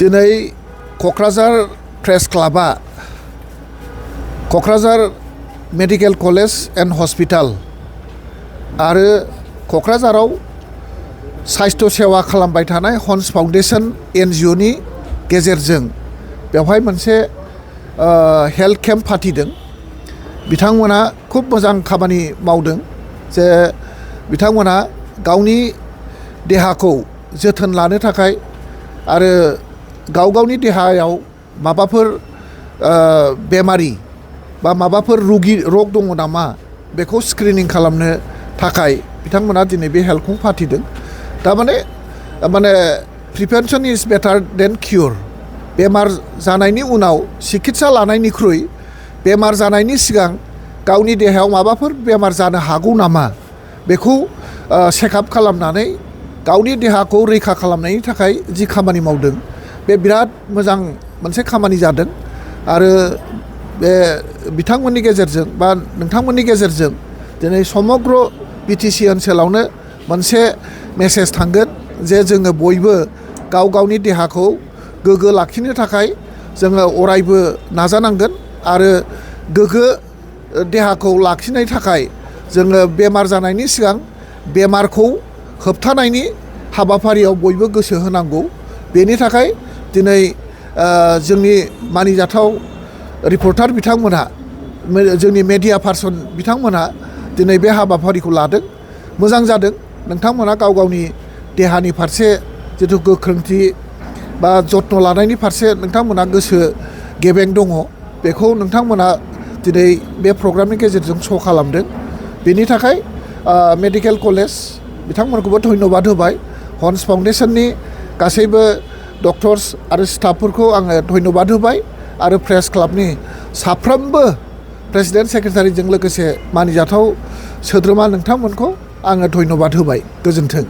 दिनै क'क्राझार प्रेस क्लाबा Kokrajhar medical college and hospital आरो क'क्राझाराव साइस्थ' सेवा खालामबाय थानाय हन्स फाउन्डेसन NGOनि गेजेरजों बेवहाय मोनसे हेल्थ केम्प फाथिदों। बिथांमोना खुब मोजां खामानि मावदों जे बिथांमोना गावनि देहाखौ जोथोन लानो थाखाय आरो गावनि देहायाव माबाफोर बेमारि बा माबाफोर रग दङ नामा बेखौ स्क्रिनिं खालामनो थाखाय बिथांमोना दिनै बे हेल्थ केम्प फाथिदों। माने प्रिभेन्सन इज बेटार देन किउर। बेमार जानायनि उनाव सिकित्सा लानायनिख्रुइ बेमार जानायनि सिगां गावनि देहायाव माबाफोर बेमार जानो हागौ नामा बेखौ चेकआप खालामनानै गावनि देहाखौ रैखा खालामनायनि थाखाय जि खामानि मावदों बे बिराद मोजां मोनसे खामानि जादों। आरो बे बिथांमोननि गेजेरजों बा नोंथांमोननि गेजेरजों दिनै समग्र BTC ओनसोलावनो मोनसे मेसेज थांगोन जे जोङो बयबो गावनि देहाखौ गोग्गो लाखिनो थाखाय जोङो अरायबो नाजानांगोन आरो गोग्गो देहाखौ लाखिनो थाखाय जोङो बेमार जानायनि सिगां बेमारखौ होबथानायनि हाबाफारियाव बयबो गोसो होनांगौ। बेनि थाखाय दिनै जोंनि मानिजाथाव रिपर्टार बिथांमोनहा जोंनि मेडिया पार्सन बिथांमोनहा दिनै बे हाबाफारिखौ लादों। मोजां जादों। नोंथांमोना गावनि देहानि फारसे जिथु गोख्रोंथि बा जत्न लानायनि फारसे नोंथांमोना गोसो गेबें दङ बेखौ नोंथांमोना दिनै बे प्रग्रामनि गेजेरजों श' खालामदों। बेनि थाखाय मेडिकेल कलेज बिथांमोनखौबो धन्यबाद होबाय। हन्स फाउन्डेसननि गासैबो डक्टर्स आरो स्टाफफोरखौ आङो धन्यबाद होबाय आरो प्रेस क्लाबनि साफ्रोमबो प्रेसिडेन्ट सेक्रेटारिजों लोगोसे मानिजाथाव सोद्रोमा नोंथांमोनखौ आङो धन्यबाद होबाय। गोजोन्थों।